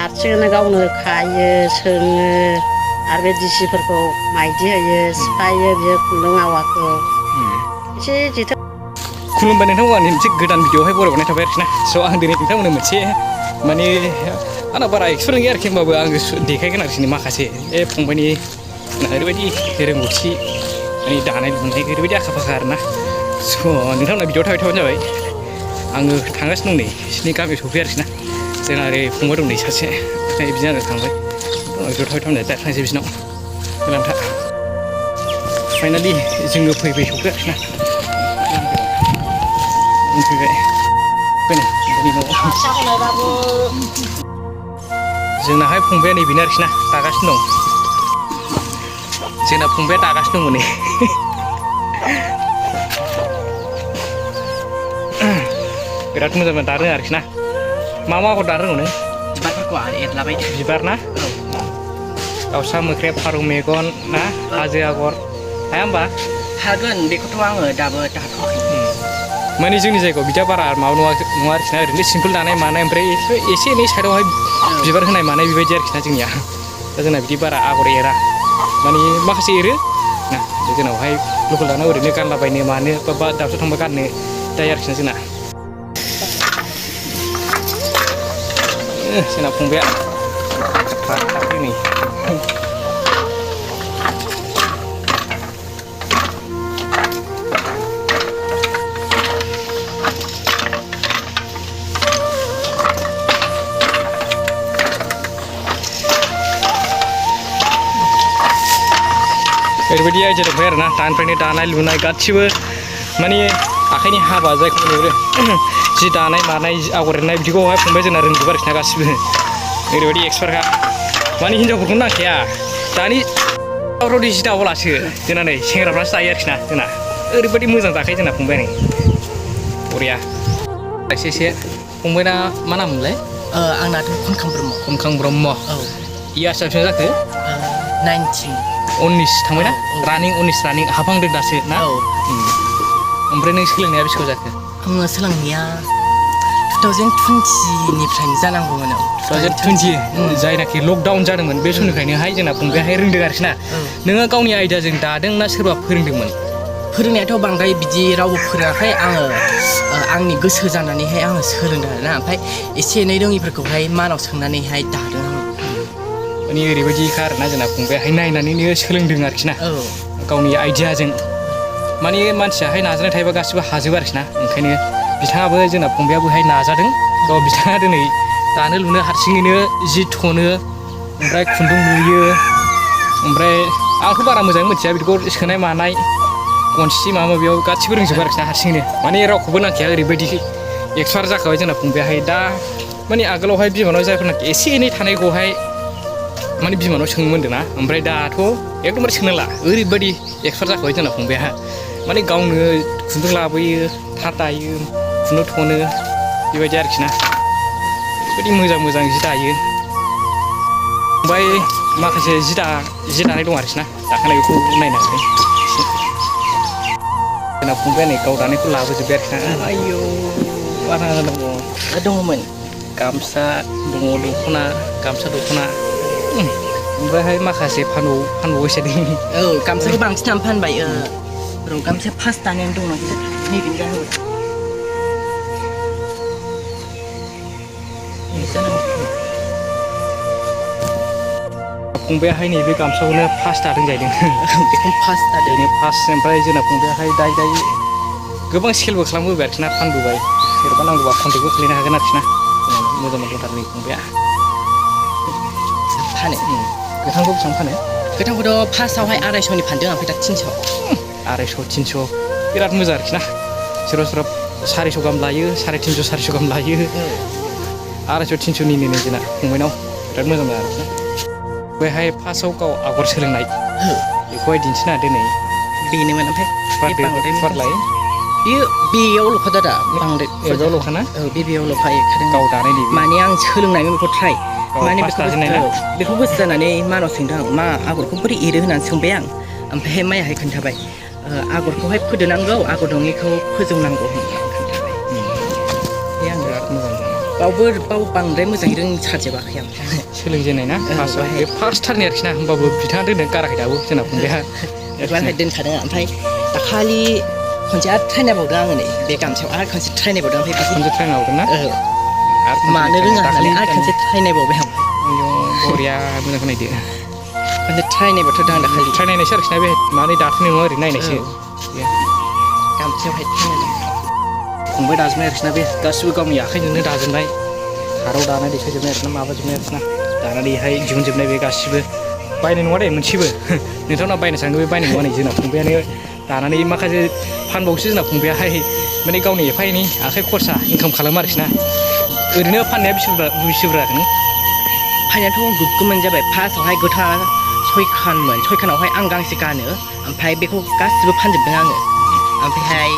हारसिंनो गावनो खायो सोङो आरो बे दिसिफोरखौ माइदि होयो सिफायो बियो खुन्दुं आवाखौ एसे जेथो खुलुमबाय नोंथांमोन आंनि मोनसे गोदान भिडिअआवहाय बरायबावनाय थाबाय आरोखि ना स' आं दिनै नोंथांमोननो मोनसे माने आंना बारा एक्सपिरियेन्स गैया आरोखि होमबाबो आङो देखायगोन आरोखि माखासे फंबायनि ओरैबायदि रोंगौथि माने दानाय लुनाय ओरैबायदि आखा फाखा आरोना स' नोंथांमोना भिडिअआव थाबाय थाबानो जाबाय आङो थांगासिनो दं नै बिसिनि गामियाव सफैयो आरोखि ना जोंना ओरै फंबाय दं नै सासे ओमफ्राय बिदिनो आङो थांबाय भिडिअआव थाबाय थाबानो जाबाय थांसै बिसिनाव गोनांथार फाइनालि जोङो फैबाय सफैयो आरोखि ना फैबाय जोंनाहाय फंबाया नैबेनो आरोखि ना दागासिनो दं जोंना फंबाया दागासिनो दङ नै बिराद मोजां मोजां दानो आरोखि ना मा आगर दानो रोंगौ नों बिबारफोरखौ एरलाबाय बिबार ना दाउसा मोख्रेब फारौ मेगन ना हाजो आगर हाया होमबा हागोन बेखौथ' आङो दाबो दाथ'वाखै माने जोंनि जायगायाव बिदिया बारा माबा नङा आरोखि ना ओरैनो सिम्पोल दानाय मानाय ओमफ्राय एसे एनै साइडआवहाय बिबार होनाय मानाय बेबायदि आरोखि ना जोंनिया दा जोंना बिदि बारा आगर एरा माने माखासे एरो ना जोंनावहाय लकेल दानायाव ओरैनो गानलाबायनो मानो बा दाबसे थांबा गाननो जायो आरोखि ना जोंना फंबाया नै ओरैबायदि आइडिया दंखायो आरोना दानिफ्रायनो दानाय लुनाय गासिबो माने आखाइनि हाबा जायखौ होनो जि दानाय मानाय आगर एरनाय बिदिखौहाय फंबाय जोंना रोंजोबो आरोखि ना गासिबो ओरैबायदि एक्सपार्टखा माने हिनजावफोरखौनो नांखाया दानि दावराव जि दाबालासो जोंना नै सेंग्राफ्रासो दायो आरोखि ना जोंना ओरैबायदि मोजां दाखायो जोंना फंबाय नै बरिया एसे फंबायना मा नाम मोनलाय आंनाथ' खनखां ब्रह्म औ इयार्सआ बेसेबां जाखो 19 थांबायना रानिं 19 रानिं हाबहांदों दासो ना ओमफ्राय नों सोलोंनाया बेसेबां जाखो आङो सोलोंनाया 2020निफ्रायनो जानांगौमोन 2020 जायनाखि लकडाउन जादोंमोन बे समनिफ्रायनोहाय जोंना फंबायाहाय रोंदों आरोखि ना नोङो गावनि आइडियाजों दादों ना सोरबा फोरोंदोंमोन फोरोंनायाथ' बांद्राय बिदि रावबो फोरोङाखै आङो आंनि गोसो जानानैहाय आङो सोलोंदों आरोना ओमफ्राय एसे एनै रोङिफोरखौहाय मानाव सोंनानैहाय दादों आङो माने ओरैबायदिखा आरोना जोंना फंबायाहाय नायनानैनो सोलोंदों आरोखि ना गावनि आइडियाजों माने मानसियाहाय नाजानाय थायोबा गासिबो हाजोबो आरोखि ना ओंखायनो बिथाङाबो जोंना फंबायाबोहाय नाजादों थ' बिथाङा दिनै दानो लुनो हारसिङैनो जि थनो ओमफ्राय खुन्दुं लुयो ओमफ्राय आंथ' बारा मोजाङै मिथिया बिदिखौ सोनाय मानाय गनसि माबा माबियाव गासिबो रोंजोबो आरोखि ना हारसिङैनो माने रावखौबो नांखाया ओरैबायदि एक्सपार्ट जाखाबाय जोंना फंबायाहाय दा माने आगोलावहाय बिमानाव जायफोरनाखि एसे एनै थानायखौहाय माने बिमानाव सोंनो मोन्दों ना ओमफ्राय दाथ' एकदमबारे सोंनांला ओरैबायदि एक्सपार्ट जाखाबाय जोंना फंबाया माने गावनो खुन्दुं लाबोयो थार दायो खुन्दुं थनो बेबायदि आरोखि ना ओरैबायदि मोजां जि दायो ओमफ्राय माखासे जि दानाय दं आरोखि ना दाखानाय बेखौ नायनो हागोन जोंना फंबाया नै गाव दानायखौ लाबोजोब्बाय आरोखि ना आयौ बारा दङमोन गामसा दङ दख'ना ओमफ्रायहाय माखासे फानबावबायसो औ गामसाखौ बांसिनानो फानबाय र' गामसाया फार्स्ट दानायानो दंमोन नैबेनो जाहैबाय फंबायाहाय नैबे गामसाखौनो फार्स्ट दादों जाहैदों बेखौनो फार्स्ट दादों फार्स्ट ओमफ्राय जोंना फंबायाहाय दायै गोबां सेलबो खालामबोबाय आरोखि ना फानबोबाय सोरबा नांगौबा कन्टेक्टबो खालामनो हागोन आरोखि ना मोजां दंथारो नै फंबाया फानो गोथांखौ बेसेबां फानो गोथांखौथ' फार्स्टआवहाय 250नि फानदों ओमफ्राय दा 300 250 300 बिराद मोजां आरोखि ना सोरबा 400 गाहाम लायो 350 400 गाहाम लायो 250 300नि नै जोंना फंबायनाव बिराद मोजां आरोखि ना बेहाय फार्स्टआव गाव आगर सोलोंनाय बेखौहाय दिन्थिना दिनै बेनोमोन ओमफ्राय फारलाय बेयावल'खा दा बांद्राय बेयावल'खाना बेयावल'खा एखादों गाव दानायनि माने आं सोलोंनायमोन बेखौ ट्राइ माने बेखौ गोसो जानानै मानाव सोंदों आं मा आगरखौ बोरै एरो होननानै सोंबाय आं ओमफ्राय मायाहाय खोन्थाबाय आगरखौहाय फोदोनांगौ आगर नङिखौ फोजौनांगौ होननानै खोन्थाबाय आं बिराद मोजां बाव बांद्राय मोजाङै रोंसारजोबाखै आं सोलोंजेननाय ना फार्स्टआव बे फार्स्टथारनि आरोखि ना होमबाबो बिथाङा दोनदों गाराखै दाबो जोंना फंबाया एबारहाय दोनखादों ओमफ्राय दाखालि खनसे आरो ट्राइ नायबावदों आङो नै बे गामसायाव आरो खनसे ट्राइ नायबावदों ओमफ्य खनसे ट्राइ नायबावदों ना मानो रोङा होननानै आरो खनसे ट्राइ नायबावबाय आं बरिया मोजां खोनायदो खनसे ट्राइ नायबावथारदों आं दाखालि ट्राइ नायनायसो आरोखि ना बे माने दाथ'नाय नङा ओरैनो नायनायसो गामसायावहाय ट्राइ नायदों फंबाय दाजोबनाय आरोखि ना बे गासिबो गावनि आखाइजोंनो दाजोबनाय थाराव दानाय देखायजोबनाय आरोखि ना माबाजोबनाय आरोखि ना दानानैहाय दिहुनजोबनाय बे गासिबो बायनाय नङा दे मोनसेबो नोंथांमोना बायनो सानदों बे बायनाय नङा नै जोंना फंबायानो दानानै माखासे फानबावसो जोंना फंबायाहाय माने गावनि एफा एनै आखाइ खरसा इनकाम खालामो आरोखि ना ओरैनो फाननाया बेसे बुरजा नों फाननायाथ' गोग्गोमानो जाबाय फार्स्टआवहाय गोथां 6खानावहाय आं गांसे गानो ओमफ्राय बेखौ गासिबो फानजोबदों आङो ओमफ्रायहाय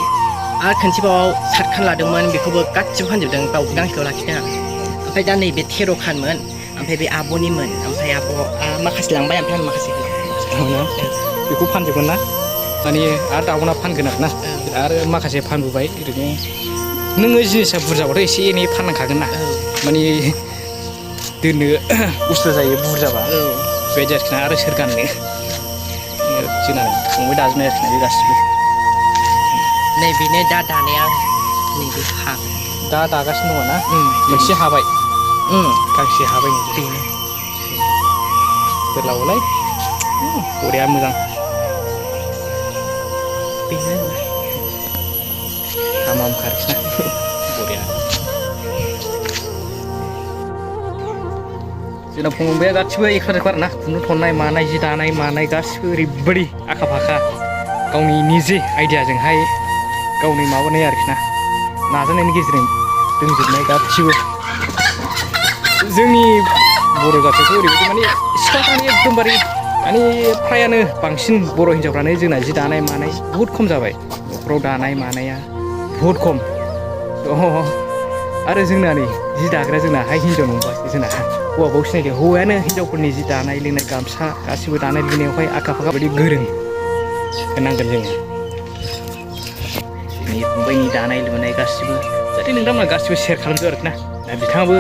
आरो खनसेबाव 7 खान लादोंमोन बेखौबो गासिबो फानजोबदों बाव गांसेल' लाखिदों आं ओमफ्राय दा नैबे 13 खानमोन ओमफ्राय बे आब'निमोन ओमफ्राय आब'आ माखासे लांबाय ओमफ्राय आं माखासे होलांबाय बेखौ फानजोबगोन ना माने आरो दाउना फानगोन आरोना आरो माखासे फानबोबाय ओरैनो नोङो जिनिसा बुरजाबाथ' एसे एनै फाननांखागोन ना माने दोननो उसुर जायो बुरजाबा बेबायदि आरोखि ना आरो सोर गाननो जोंना फंबाय दाजोबनाय आरोखि ना बे गासिबो नैबेनो दा दानाया नैबे दा दागासिनो दङ ना मोनसे हाबाय गांसे हाबाय बेनो गोलावलाय बरिया मोजां बेनो हामामखा आरोखि ना बरिया जोंना फंबाया गासिबो एक्सपार्ट आरोना खुन्दुं थननाय मानाय जि दानाय मानाय गासिबो ओरैबायदि आखा फाखा गावनि निजे आइडियाजोंहाय गावनि माबानाय आरोखि ना नाजानायनि गेजेरजों रोंजोबनाय गासिबो जोंनि बर' जाथियावथ' ओरैबायदि माने सिख्लाफ्रानो एकदमबारे माने फ्रायानो बांसिन बर' हिन्जावफ्रानो जोंना जि दानाय मानाय बुहुद खम जाबाय न'खराव दानाय मानाया बुहुद खम आरो जोंना नै जि दाग्रा जोंनाहाय हिन्जाव नंबासो जोंना हौवाबाव सिनायदों हौवायानो हिन्जावफोरनि जि दानाय लुनाय गामसा गासिबो दानाय लुनायावहाय आखा फाखा बायदि गोरों होनांगोन जोङो जोंनि फंबायनि दानाय लुनाय गासिबो जाहाथे नोंथांमोना गासिबो सेयार खालामदो आरोखि ना बिथाङाबो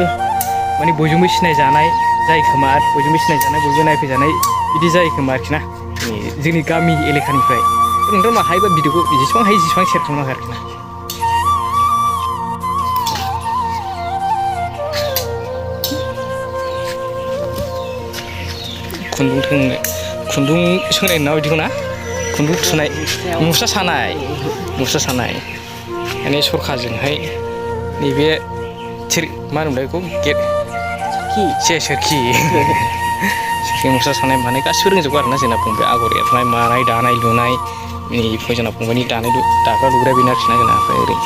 माने बयजोंबो सिनायजानाय जायो खोमा बयजोंबो सिनायजानाय बयबो नायफैजानाय बिदि जायो खोमा आरोखि ना जोंनि गामि एलेखानिफ्राय नोंथांमोना हायोबा भिडिअखौ जेसेबां हायो जेसेबां सेयार खालामनांगौ आरोखि ना खुन्दुं सोंनाय ना बिदिखौ ना खुन्दुं थुनाय मुस्रा सानाय माने सरखारजोंहाय नैबे मा होनोमोनलाय बेखौ सोरखि मुस्रा सानाय मानाय गासिबो रोंजोबगौ आरोना जोंना फंबाय आगर एरनाय मानाय दानाय लुनाय जोंना फंबायनि दाग्रा लुग्राया बेनो आरोखि ना जोंना ओमफ्राय ओरै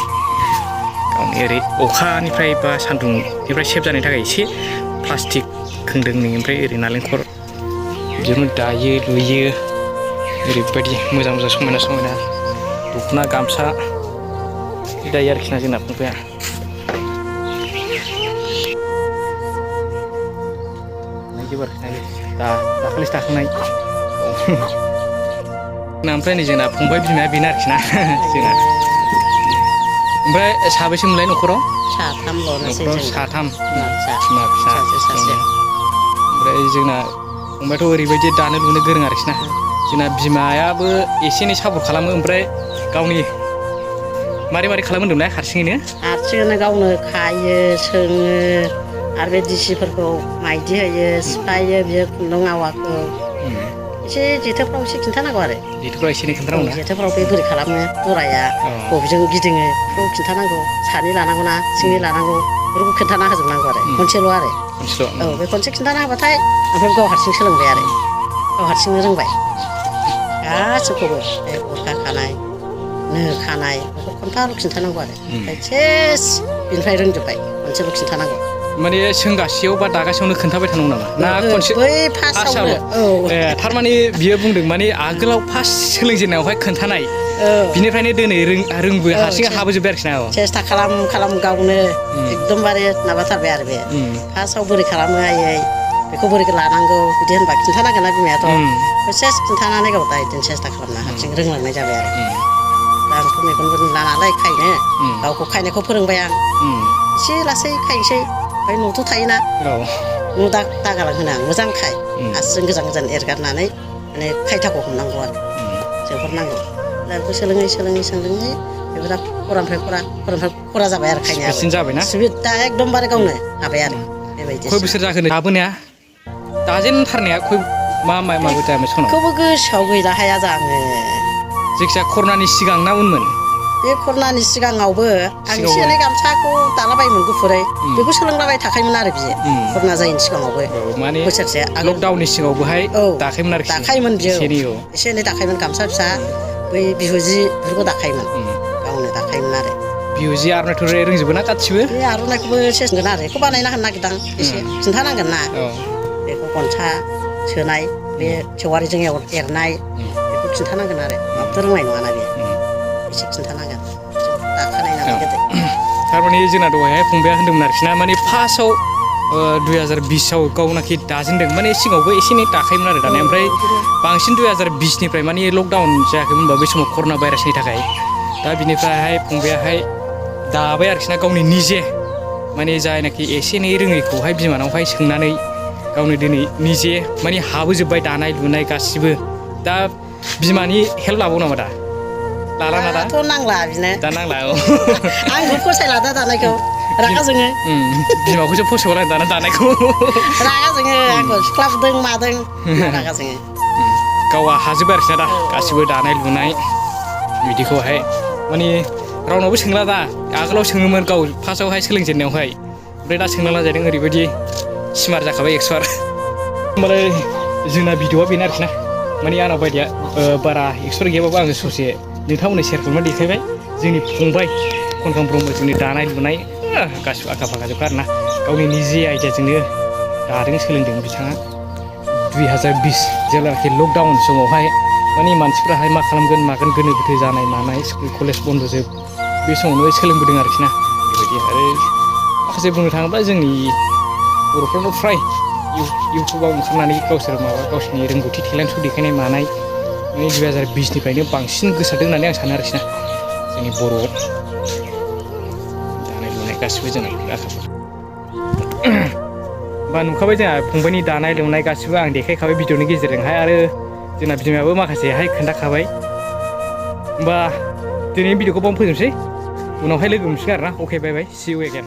गावनि ओरै अखानिफ्राय बा सान्दुंनिफ्राय सेभ जानायनि थाखाय एसे प्लास्टिक खोंदों ओमफ्राय ओरै नालेंखर बिदिनो दायो लुयो ओरैबायदि मोजां समायना दख'ना गामसा दायो आरोखि ना जोंना फंबाया दाखालिसो दाखांनाय ओमफ्राय नै जोंना फंबाय बिमाया बेनो आरोखि ना जोंना ओमफ्राय साबैसे मोनलाय न'खराव साथाम बिमा फिसा ओमफ्राय जोंना फंबायाथ' ओरैबायदि दानो लुनो गोरों आरोखि ना जोंना बिमायाबो एसे एनै सापर्ट खालामो ओमफ्राय गावनि मारै खालामो होनदोंना हारसिङैनो गावनो खायो सोङो आरो बे दिसिफोरखौ माइदि होयो सिफायो बियो खुन्दुं आवाखौ एसे जेथोफ्राव एसे खिन्थानांगौ आरो जेथोफ्राव एसे एनै खिन्थानांगौ जेथोफ्राव बे बोरै खालामो जराया बबेजों गिदिङो बेखौ खिन्थानांगौ सानै लानांगौ ना सिंनि लानांगौ बेफोरखौ खिन्थाना होजोबनांगौ आरो खनसेल' आरो बे खनसे खिन्थाना होबाथाय ओमफ्राय गाव हारसिं सोलोंबाय आरो गाव हारसिंनो रोंबाय गासिबखौबो बे गरखा खानाय नो खानाय बेखौ खन्थाल' खिन्थानांगौ आरो ओमफ्राय सेस बिनिफ्राय रोंजोब्बाय खनसेल' खिन्थानांगौ माने सोंगासेयाव बा दागासेयावनो खोन्थाबाय थानांगौ नामा ना खनसे बै फार्स्टआवनो थारमाने बियो बुंदों माने आगोलाव फार्स्ट सोलोंजेननायावहाय खोन्थानाय बिनिफ्रायनो दिनै रोंबो हारसिङै हाबोजोब्बाय आरोखि ना सेस्था खालाम गावनो एकदमबारे माबाथारबाय आरो बे फार्स्टआव बोरै खालामो आयै बेखौ बोरै लानांगौ बिदि होनबा खिन्थानांगोन ना बिमायाथ' सेस खिन्थानानै गाव दा बिदिनो सेस्था खालामना हारसिं रोंलांनाय जाबाय आरो दा आंथ' मेगनबो नुला नालाय खायनो गावखौ खायनायखौ फोरोंबाय आं एसे लासै खायनोसै ओमफ्राय न'थ' थायोना औ न' दागालां होनो आं मोजां खाय आसिजों गोजान गोजान एरगारनानै माने खायथाखौ हमनांगौ आरो जोहरनांगौ दा बेखौ सोलोङै सोलोङै बेबो दा खरानिफ्राय खरा जाबाय आरो खायनायाबो स्पिडसिन जाबायना स्पिड दा एकदमबारे गावनो हाबाय आरो बेबायदि खय बोसोर जाखो दाबोनाया दाजेनथारनाया मा माबो टाइम सनाव बेखौबो गोसोआव गैला हाया जाङो जायखिया कर'नानि सिगां ना उनमोन बे कर'नानि सिगाङावबो आं एसे सिगाङावबो एनै गामसाखौ दालाबायोमोन गुफुरै बेखौ सोलोंलाबाय थाखायोमोन आरो बियो कर'ना जायैनि सिगाङावबो माने बोसोरसे लकडाउननि सिगाङावबोहाय औ दाखायोमोन आरोखि दाखायोमोन बियो एसे एनै औ एसे एनै दाखायोमोन गामसा फिसा बै बिहु जि बेफोरखौ दाखायोमोन गावनो दाखायोमोन आरो बिहु जि आर'नाइ थ'रनाइ रोंजोबो ना गासिबो बे आर'नाइखौबो सेसगोन आरो बेखौ बानायना होनो नागिरदां एसे खिन्थानांगोन ना बेखौ गनसा सोनाय बे सेवारिजों एरनाय बेखौ खिन्थानांगोन आरो माबोथ' रोंनाय नङाना बेयो एसे खिन्थानांगोन दाखानाय नालाय गोदो थारमाने जोंना दहायहाय फंबाया होनदोंमोन आरोखि ना माने फार्स्टआव 2020आव गावनाखि दाजेनदों माने सिगाङावबो एसे एनै दाखायोमोन आरो दानाया ओमफ्राय बांसिन 2020निफ्राय माने लकडाउन जायाखैमोनबा बै समाव कर'ना भाइरासनि थाखाय दा बिनिफ्रायहाय फंबायाहाय दाबाय आरोखि ना गावनि निजे माने जायनाखि एसे एनै रोङैखौहाय बिमानावहाय सोंनानै गावनो दिनै निजे माने हाबोजोब्बाय दानाय लुनाय गासिबो दा बिमानि हेल्प लाबाव नामा दा लाला ना दाथ' नांला बिनो दा नांला औ आंबो फसायला दा दानायखौ रागा जोङो बिमाखौसो फसौला दाना दानायखौ रागा जोङो आंखौ सिख्लाबोदों मादों रागा जोङो गावहा हाजोबो आरोखि ना दा गासिबो दानाय लुनाय बिदिखौहाय माने रावनावबो सोंला दा आगोलाव सोङोमोन गाव फार्स्टआवहाय सोलोंजेननायावहाय ओमफ्राय दा सोंनाला जादों ओरैबायदि स्मार्ट जाखाबाय एक्सपार्ट होमबालाय जोंना भिडिअआ बेनो आरोखि ना माने आंनाव बायदिया बारा एक्सपार्ट गैयाबाबो आङो ससे नोंथांमोननो सेयार खालामनानै देखायबाय जोंनि फंबाय खनखां ब्रह्म जोंनि दानाय लुनाय गासिबो आखा फाखा जोबखा आरोना गावनि निजे आइडियाजोंनो दादों सोलोंदों बिथाङा 2020 जेब्लानाखि लकडाउन समावहाय माने मानसिफ्राहाय मा खालामगोन मागोन गोनो गोथो जानाय मानाय स्कुल कलेज बन्द' जोब बे समावनो सोलोंबोदों आरोखि ना बेबायदि आरो माखासे बुंनो थाङोब्ला जोंनि बर'फ्राथ' फ्राय इउटुबाव ओंखारनानै गावसोरनि रोंगौथि टेलेन्ट शो देखायनाय मानाय माने 2020निफ्रायनो बांसिन गोसारदों होननानै आं सानो आरोखि ना जोंनि बर'आव दानाय लुनाय गासिबो जोंना आखा फाखा बा नुखाबाय जोंहा फंबायनि दानाय लुनाय गासिबो आं देखायखाबाय भिडिअनि गेजेरजोंहाय आरो जोंना बिमायाबो माखासेहाय खोन्थाखाबाय होमबा दिनैनि भिडिअखौ बावनो फोजोबसै उनावहाय लोगो मोनसिगोन आरोना अके बाय बाय सि इउ एगेन